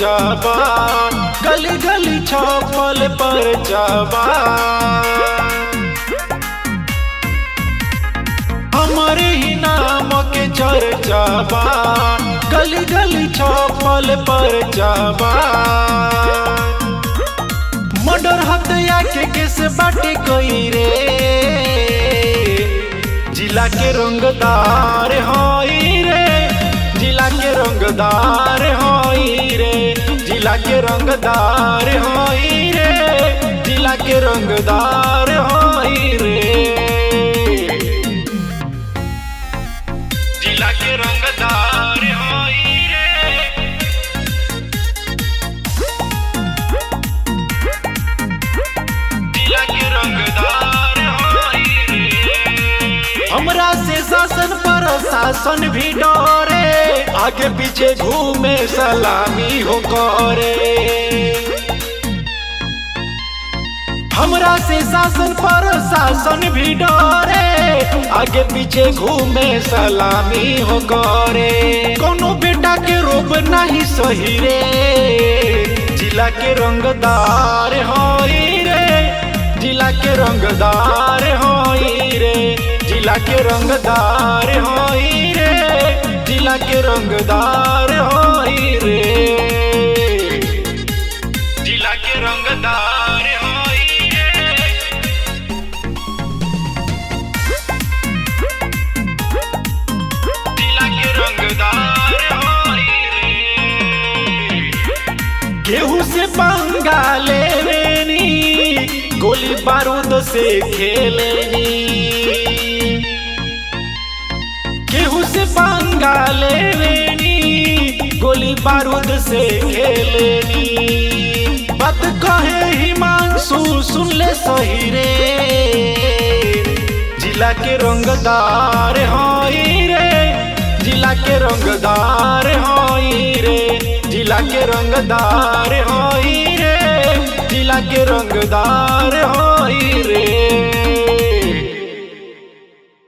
चर्चाबा, गली गली छापल परचाबा। हमारे ही नाम के चर्चाबा, गली गली छापल परचाबा। मर्डर हत्या के केस बाटे कई रे, जिला के रंगदार होई रे, जिला के रंगदार होई रे, जिला के रंगदार होई रे, जिला के रंगदार होई रे, जिला के रंगदार होई रे। जिला के रंगदार होई रे। हमरा से शासन पर शासन भी डरे, आगे पीछे घूमे सलामी हो करे। हमरा से शासन पर शासन भी डरे, आगे पीछे घूमे सलामी हो करे। कोनो बेटा के रोब नहीं सही रे, जिला के रंगदार होई रे, जिला के रंगदार होई रे, जिला के रंगदार होई रे, जिला के रंगदार होई रे, जिला के रंगदार होई रे। जिला के रंगदार होई रे। केहू से पंगा लेवेनी, गोली बारूद से खेलेनी। केहू से पंगा लेवेनी, गोली बारूद से खेलेनी। बात कहे हिमांशु सुन ले सही रे, जिला के रंगदार होई रे, जिला के रंगदार होई रे, जिला के रंगदार होई रे, जिला के रंगदार होई रे।